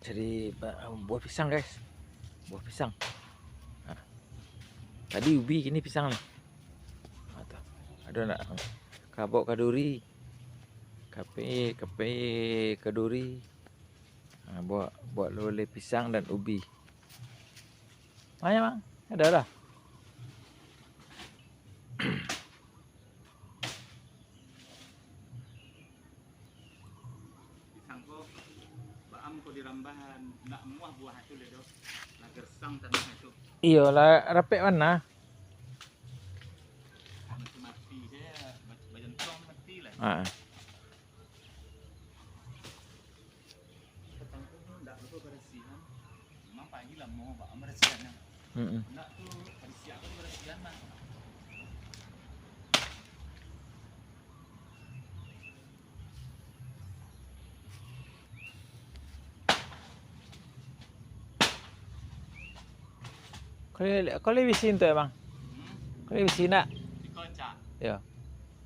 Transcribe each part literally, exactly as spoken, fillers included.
Jadi, ba-, buah pisang, guys. Buah pisang. Nah. Tadi ubi, kini pisang ni. Nah, tu. Ada nak? Kabok kaduri. Kape, kape kaduri. Nah, buat, buat loleh pisang dan ubi. Banyak, Bang. Ada lah. Pisang ko, baam ko dirambahan, ndak muah buah tu leh doh. Lah gersang tanah tu. Iyo lah, rapek bana. Mati-mati saja, ba-, bajantuang mati lah. Ah. Petang tu ndak lupo barasihan. Memang pagi lamo bak barasihan. Mm-mm. Ndak tu barasihan, barasihan lah. Kalau, kalau bisi tu, Bang. Hmm? Kalau bisi nak? Iko, Cak. Ya.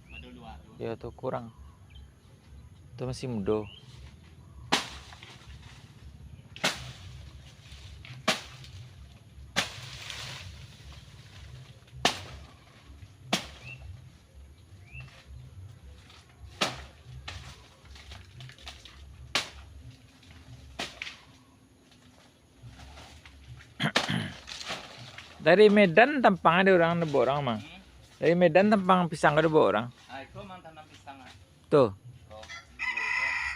Madu luar tu. Ya, tu kurang. Tu masih mudo. Dari Medan tampang ado urang, ado baok urang, Mang. Hmm? Dari Medan tampang pisang ado baok urang. Ah, iko mang tanam pisang, ah. Tu. Oh.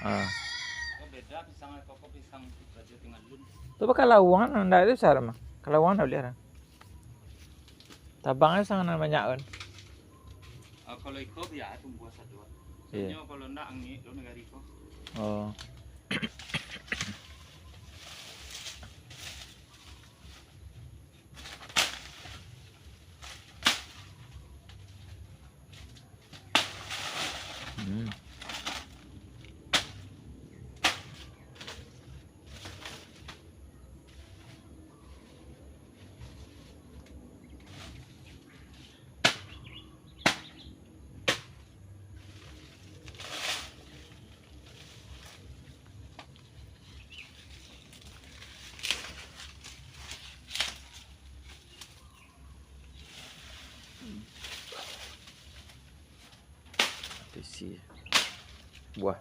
Ah. Iko beda pisang, iko, iko pisang Rajo Tingalun. Tu bakal lawang, ndak ado besar mah. Kalau lawang ndak buliah lah. Tabang aja sangat banyak kan. Ah, kalau iko biar tumbuah satu. Iya. Soalnyo kalau ndak angek tu nagari ko. Oh. Hmm. Isi buah.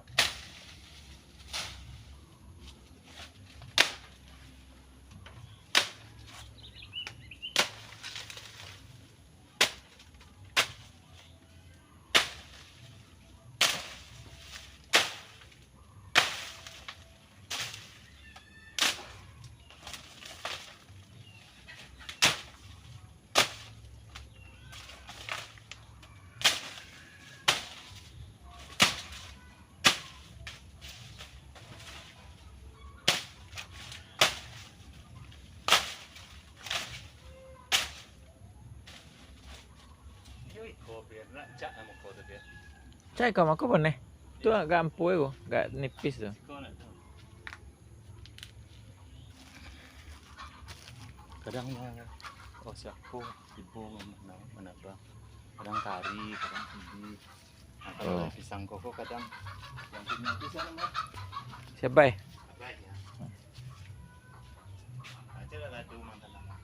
Cak iko mako puneh. Tu agak ampuah ko, agak nipis tu. Kadang, oh, siapo tibo manabang. Kadang kari, kadang ubi. Nah, kalau Oh. Dari pisang koko kadang yang punya pisang mah. Siapa, eh? Apa ya? Aja lah tu mantan nama.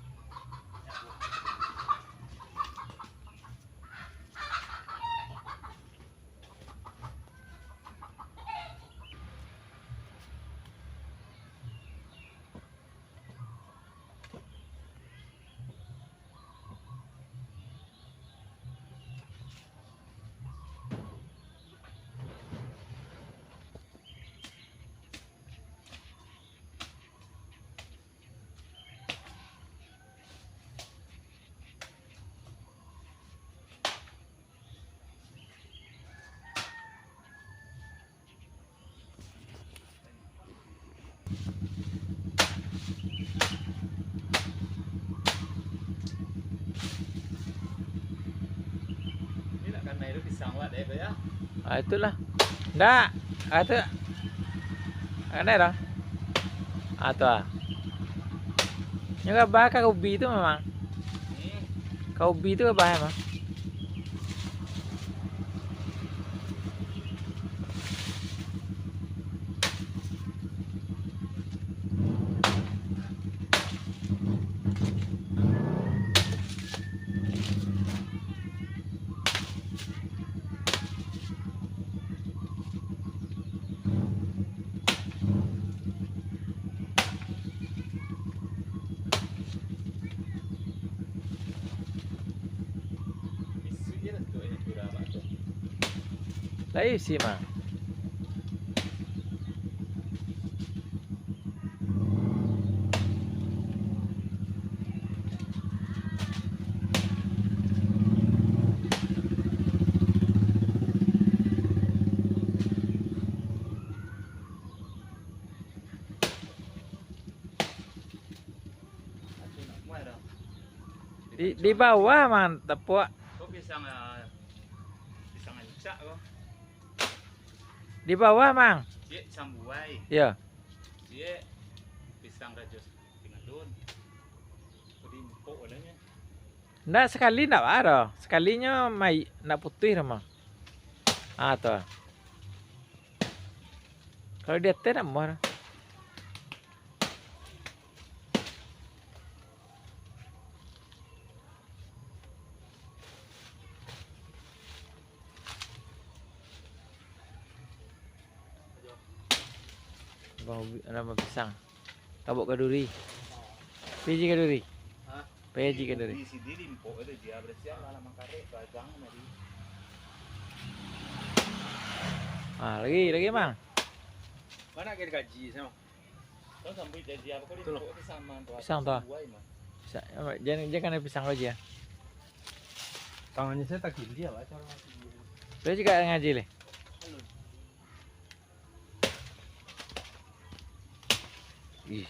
Ini nak kanai tu pisang awak deh, ya? Ah, itulah. Ndak. Ah, tu. Kanai dah. Ah, tu ah. Nyo gabah ka ubi tu memang. Hmm. Ka ubi tu gabah memang. Ayo si, Mang. Di, di bawah, Mang, tapuak. Ko pisang, ah, pisang ancak ko. Di bawah, Mang. Ciek sambuai. Yo. Ciek pisang rajo tinggalun. Ko diimpok adonyo. Ndak, sakali ndak baa doh. Sakalinyo mai, ndak putuih doh, Mang. Ah, tu. Kalau di ateh ndak muah doh. Abang Ubi, nama pisang? Tabok kaduri. Pai aji kaduri. Hah? Pai aji kaduri. Di sini di empok itu dia bersihan lah, lah mangkarek, bagang tadi. Ah, lagi, lagi, Mang. Mana kira gaji sama? Kau sampai gaji apa? Kau di Tuh. Empok itu sama tuh. Pisang tuh. Buai mah. Pisang, jangan, jangan ada pisang lagi ya. Tangannya saya tak geli ya, Pak, cara masih geli. Dia juga ngaji, leh. Ih.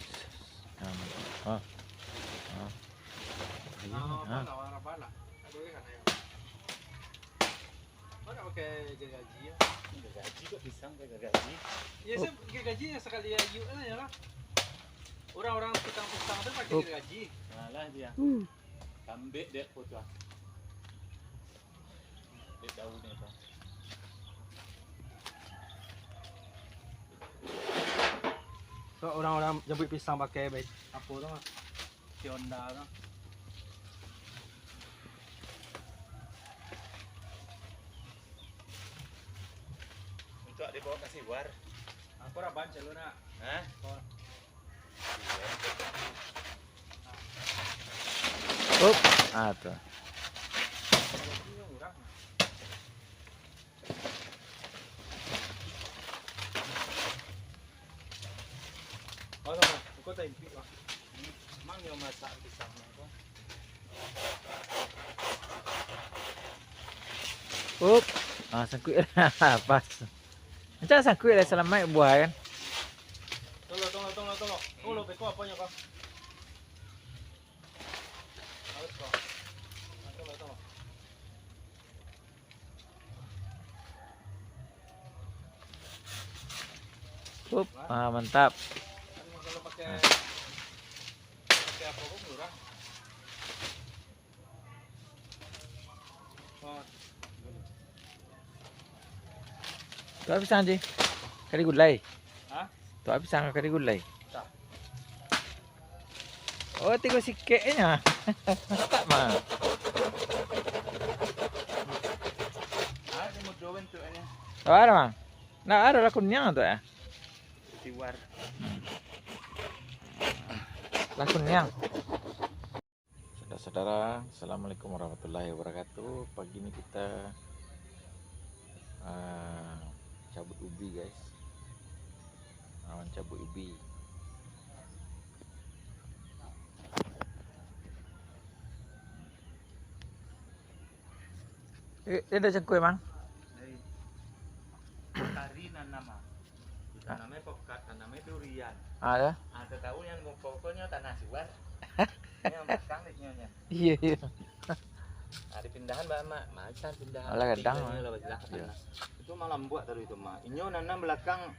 Ah. Ah. Ah. Nah, ah. Apa, apa, apa, apa? Ada kan, ya? Mana pakai gergaji, ya? Gergaji kok pisang pakai gergaji? Ya, saya gergaji yang sekali ya, yuk, ya lah. Orang-orang pisang-pisang tu pakai gergaji. Nah, lah dia. Kambek dia apa tu, ah. Dek daun ni apa? So, orang-orang jabuik pisang pakai be-, apa tu, Mak? Si Honda tu. Untuk dibawa ka Siwar. Aku dah baca lu nak. Hah? Oh. Up, ah, tu. Up, ah, sangkuik. Pas. Macam sangkuik lah, salamaik buah kan. Tolong, tolong, tolong, tolong. Tolong, beko aponyo kau? Harus kau. Tolong, tolong. Up, ah, mantap. Kalau pakai, pakai apa pun murah. Tu apo pisang, Ji? Kari gulai. Hah? Tu apo pisang kari gulai? Tak. Oh, tigo sikek nyo. Tak, mah. Ada mudo bentuknya. Oh, ada, mah. Nah, ada lah kuniang tu, ya. Siwar. Lah kuniang. Saudara-saudara, assalamualaikum warahmatullahi wabarakatuh. Pagi ni kita, ah, cabut ubi, guys. Ah, cabut ubi. Eh, eh, dah cangkul, Mang? Kari nanam, ah. Tanamnya pokat, tanamnya durian. Ah, ya? Ah, tahu yang pokoknya tanah Siwar. Ini yang belakang ni nyonya. Iya, iya. Ah, dipindahan, Mbak, Mak. Macam pindahan. Alah, gadang, Mak. Iya. Itu malam buat tadi itu, Mak. Inyo nanam belakang.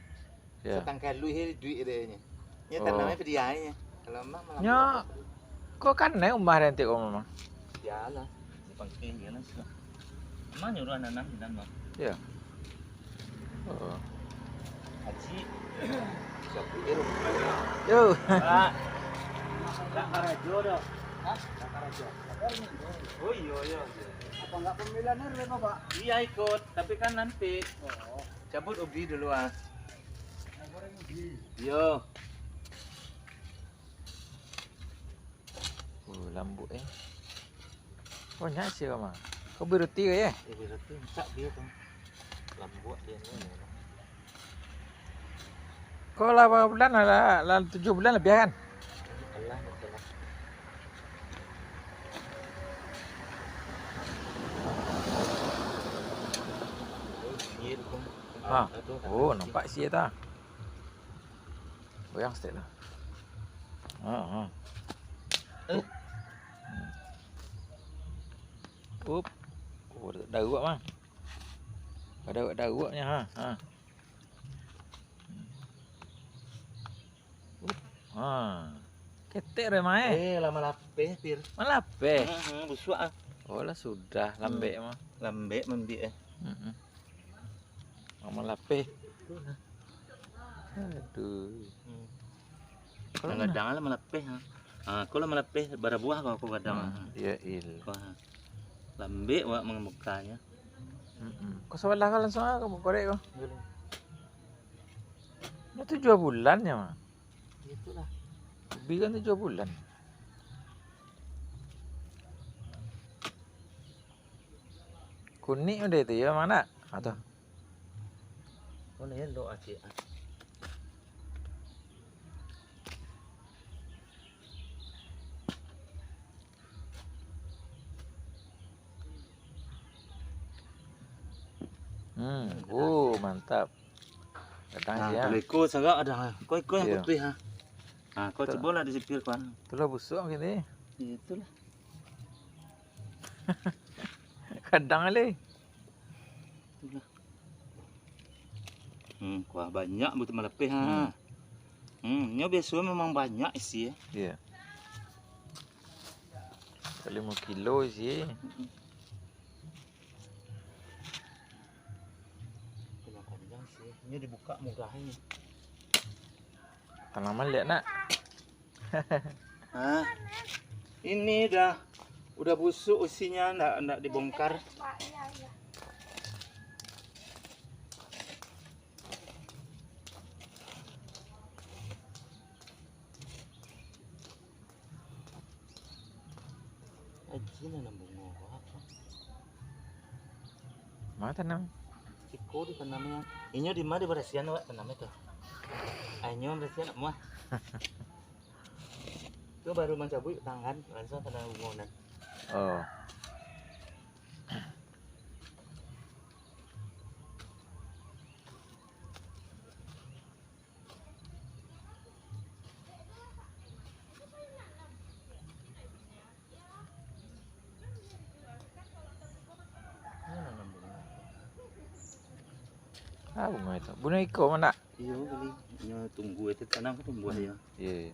Iya. Satangkai luih duit dia ni. Ini tanamnya pediai. Kalau Mak malam buat. Kok kan naik umah nanti kok, Mak? Iyalah. Pangking dia lah, sudah. Emang nyuruh anak-anak bilang, Bang? Iya. Oh. Haji. Siapa dia, Bang? Yo. Pak. Tak karajo dah. Hah? Tak karajo. Oh, iya, iya. Apa enggak pemilihan R W, Bapak? Iya, ikut. Tapi kan nanti. Oh. Cabut ubi dulu, ah. Nah, goreng ubi. Iya. Oh, lambuk, eh. Oh, nyak sih, Mama. Kau beroti ke, ya? Eh, beroti, tak dia tu. Lambuak dia ni. Kau lah berapa bulan? Lah, lah tujuh bulan lebih kan? Alah, betul lah. Oh, sial pun. Ha. Aduh, oh, nampak sial tu. Goyang stek tu. Ha, ha. Eh. Up. Oh, daruak mah. Daruak-daruaknyo, ha, ha. Ha. Ketek dah, Mai. Eh, lah malapeh, Pir. Malapeh? Hmm, hmm, busuak ah. Oh, lah sudah, lambek mah. Lambek mambiak, eh. Mm-mm. Lah malapeh. Aduh. Hmm. Kalau kadang lah malapeh, ha. Ha, kau lah malapeh, barabuah kau, kau kadang, ha. Ya, il. Kau, ha. Lambek awak mambukanyo. Mm-mm. Kau sabalah kau langsung ah, kau korek kau. Boleh. Nyo tujuah bulan nyo, Mak. Itulah. Ubi kan tujuah bulan. Kunik udah itu, ya, Mak, nak? Ha, tu. Oh, ni elok acik. Hmm, oh, mantap. Kadang. Nah, siap. Kalau iko sagak ada, ha. Kau iko yang putih, ha. Ha, kau cubolah di sipir, kawan. Itulah busuk kini. Itulah. Kadang, leh. Itulah. Hmm, kuah banyak butuh malapeh, ha. Hmm. Hmm, nyo biaso memang banyak isi, eh. Iya. Limo kilo isi. Mm-mm. Panjang sih. Ini dibuka murah ini. Tanaman lihat, nak. Hah? Ini dah, udah busuk isinya, ndak, ndak dibongkar. Aji nanam bungo ko apo? Ma tanam? Iko ditanamnyo. Inyo di ma dibarasian awak tanamnyo tu? Inyo barasian nak muah. Tu baru mancabuik tangan, langsung tanam bungo nan. Oh. Ah, bungo itu. Bungo iko ma, nak? Iyo, kali. Inyo tunggu itu tanam tumbuah, hmm, yo. Iyo, iyo.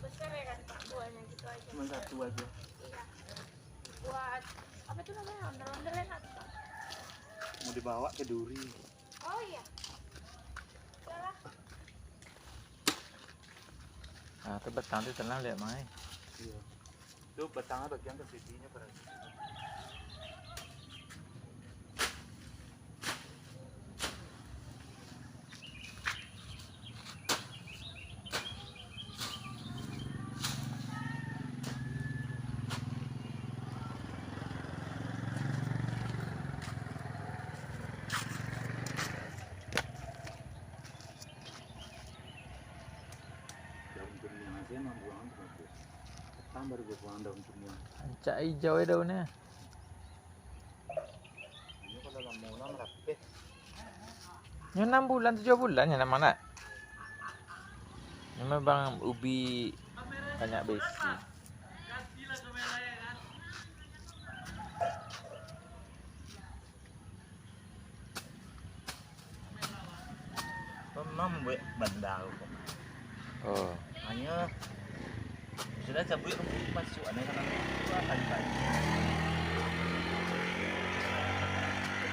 Besar ya kan, Pak, buahnya gitu aja. Cuma satu aja. Iya. Buat, apa itu namanya, ondel-ondel enak tuh, Pak. Mau dibawa ke duri. Oh iya. Salah. Ah, tu batang tu tanam lihat, Mai. Iya. Tu batangnya bagian ke sini, Pak. Daun kuniang aja emang buangan tu bagus. Petang baru gue buang daun kuniang. Rancak ijau ya daunnya. Ini kalau lama lah merapih. Ini enam bulan, tujuh bulan ya, nama nak? Ini memang ubi banyak besi. Memang buek banda ko. Oh. Hanyo sudah cabuik rumput masuk, aneh kan, aneh. Itu akan tadi.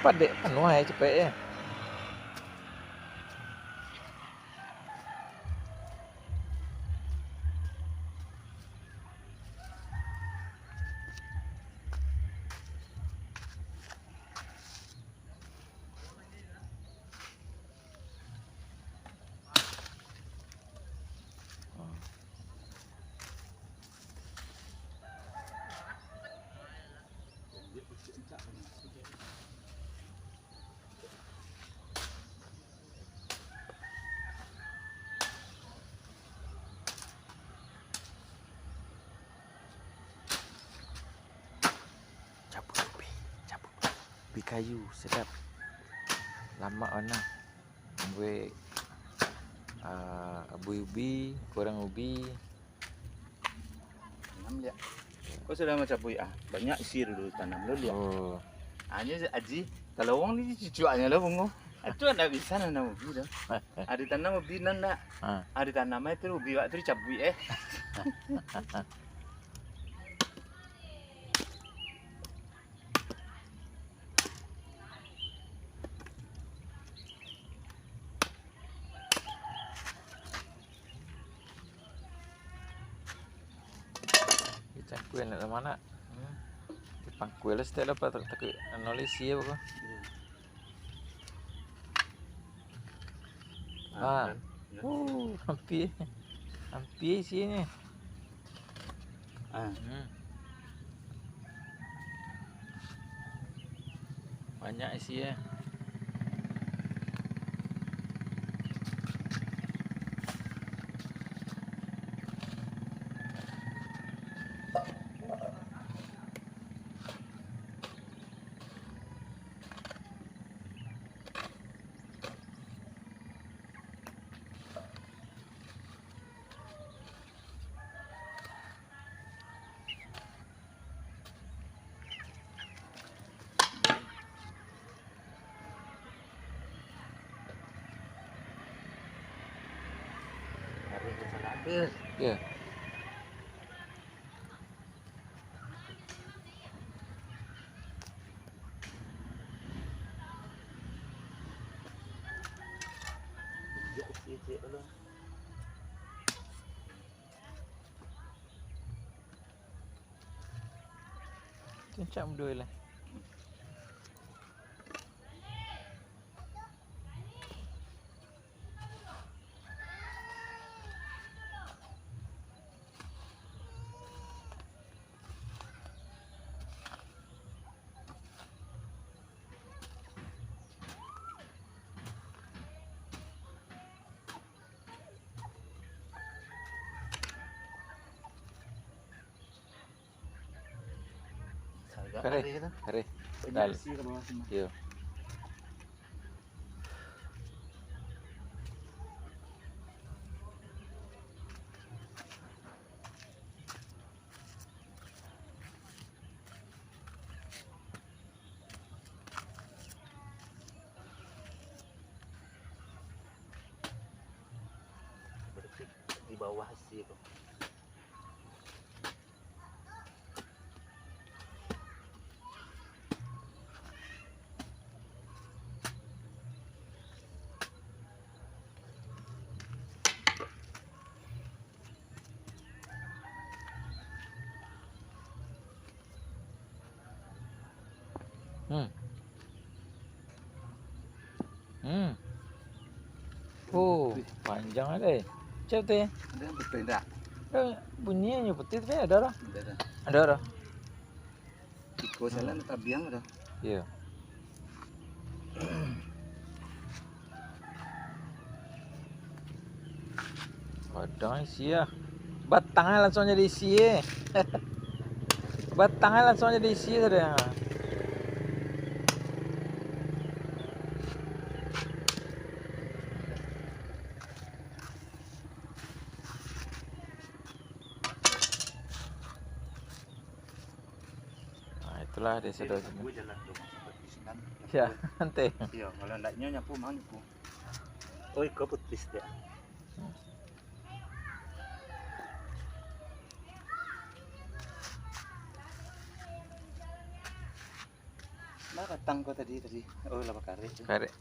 Padek penuh ya, cepek ya. Ubi kayu, sadap. Lamak bana. Buek, ah, abuih ubi, goreng ubi. Tanam liak. Kau sudah macabuik ah. Banyak isi dulu tanam dulu liak. Oh. Hanya Aji, kalau wong ni cucuaknya lah bungo. Itu ndak bisa nanam ubi dah. Ada tanam ubi nan ndak? Ha. Ada tanam aja tu ubi wak tu dicabuik eh. Cangkul nak lama nak. Hmm. Dipangkul lah setiap dapat tak takut anolisi apa kau. Ah. Ah. Kan? Ya. Uh, hampir. Hampir isinya. Ah. Hmm. Banyak isi ya. Ya. Cincak mudo lah. Kare, kare. Dal. Iyo. Berarti di bawah isi tu. Hmm. Hmm. Oh, panjang ada. Cek tu ya. Ada yang betul tak? Eh, bunyinya putih tapi ada lah. Ada dah. Ada dah. Iko salah nak tabiang dah. Iya. Kadang isi ah. Batangnya langsung jadi isi eh. Batangnya langsung jadi isi sudah. Nah, itulah dia sudah. Ya, nanti. Iya, kalau ndaknya nyapu mang nyapu. Oh, iko putus dia. Nah, batang ko tadi, tadi. Oh, lah bakarek tu. Karek.